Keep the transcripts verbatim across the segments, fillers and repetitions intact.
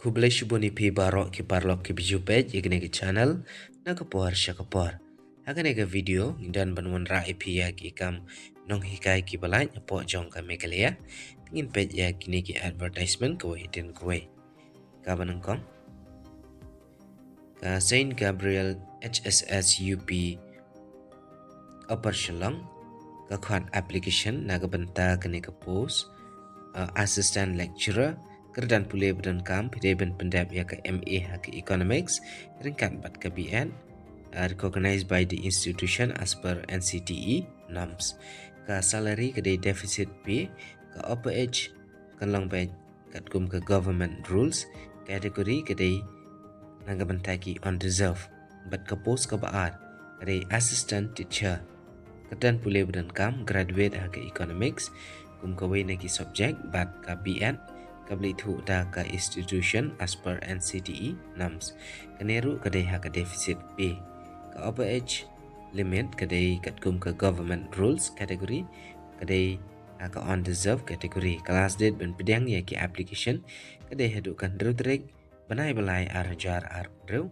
Khublei shibun ïa phi baroh ki paralok kiba ju peit ïa kane ka channel na ka por sha ka por. Ha kane ka video ngi don ban wanrah ïa phi ïa ki kam nonghikai kiba lait hapoh jong ka Meghalaya. Te ngin peit ïa kine ki advertisement kawei hadien kawei. Kaba nyngkong, ka Saint Gabriel H S S U P Upper Shillong, ka khot application na ka bynta kane ka post, uh, Assistant Lecturer, kyrdan pule ba donkam, phi dei ban pyndep ïa ka M A ha ka Economics ryngkat bad ka B Ed, uh, recognized by the institution as per N C T E norms. Ka salary ka dei deficit pay, ka upper age kan long beit katkum ka government rules, category ka dei na ka bynta ki unreserved. Bad ka post kaba ar ka dei assistant teacher, kyrdan pule ba donkam, graduate ha ka Economics kum kawei na ki subject, bad ka B Ed kaba la ithuh da ka institution as per N C T E norms. Kane ruh ka dei ha ka deficit pay. Ka upper age limit ka dei katkum ka government rules, category ka dei ha ka unreserved category. Ka last date ban pdiang ïa ki application ka dei haduh ka hynriew tarik bnai ba lai ar hajar arphew hynriew,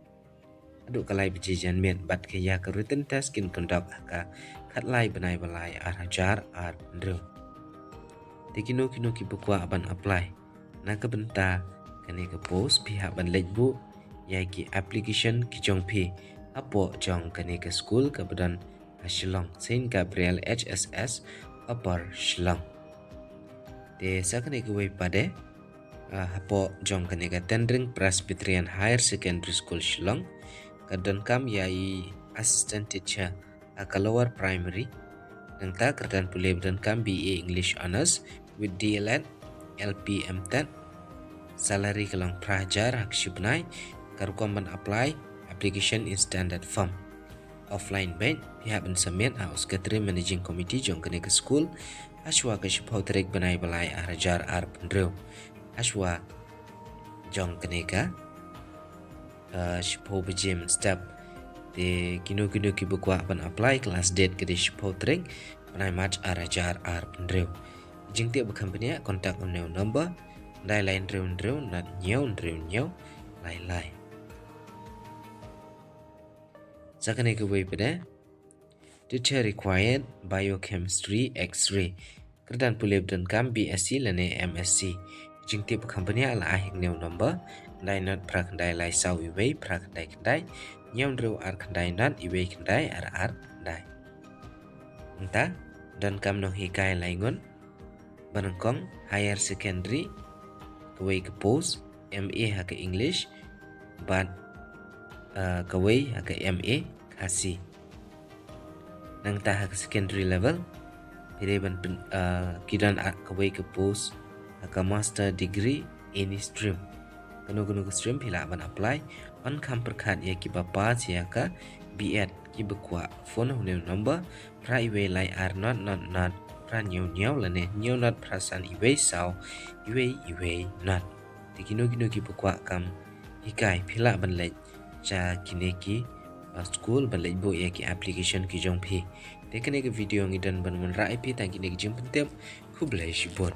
haduh ka lai baje janmiet, bad ka ïa ka written test kin conduct ha ka khatlai bnai ba lai ar hajar arphew hynriew. Te kino kino kiba kwah ban apply na ka bynta kane ka post, phi hap ban leit buh ïa ki application ki jong phi hapoh jong kane ka skul kaba don ha Shillong, Saint Gabriel H S S Upper Shillong. Te sa kane kawei pat de, ah, hapoh jong kane ka Tendring Presbyterian Higher Secondary School Shillong, ka donkam ïa i assistant teacher ha ka lower primary. Nangta kyrdan pule ba donkam, B A English Honours with D L Ed, L P M Ted. Salary ka long phra hajar ha ka shi bnai. Ka rukom ban apply, application in standard form. Offline beit, phi hap ban submit ha u Secretary Managing Committee jong kane ka skul hashwa ka shiphew tarik bnai ba lai ar hajar arphew hynriew, hashwa jong kane ka, uh, shiphew baje mynstep. Te kino kino kiba kwah ban apply, ka last date ka dei shiphew tarik bnai March ar hajar arphew hynriew. Jingtip ba kham bniah, contact ha une u number, khyndai lai hynriew hynriew nod hynñiew hynriew hynñiew lai lai. Sa kane kawei pat de, teacher required, biochemistry, X-ray. Kyrdan pule ba donkam, B S C lane M S C. Jingtip ba kham bniah la ai ha une u number, khyndai nod phra khyndai lai saw iwei phra khyndai khyndai, hynñiew hynriew ar khyndai nod iwei khyndai ar ar khyndai. Nangta donkam nonghikai laingut, ba nyngkong higher secondary, kawei ka post M A ha ka English, bad, uh, kawei ha ka M A Khasi. Nangta ha ka secondary level, phi dei ban pyn-, uh, ki don, uh, kawei ka post ha ka master degree any stream. Kano kano ka stream phi lah ban apply. Yn kham pyrkhat ïa kiba pass ïa ka B Ed, kiba kwah phone ha une u number, phra iwei lai ar nod nod nod phra hynñiew hynñiew lane hynñiew nod phra san iwei saw iwei iwei nod. Te kino kino kiba kwah kam hikai, phi lah ban leit sha kine ki, uh, skul ban leit buh ïa ki application ki jong phi. Te kane ka video ngi don ban wanrah ïa phi tang kine ki jingpyntip. Khublei shibun.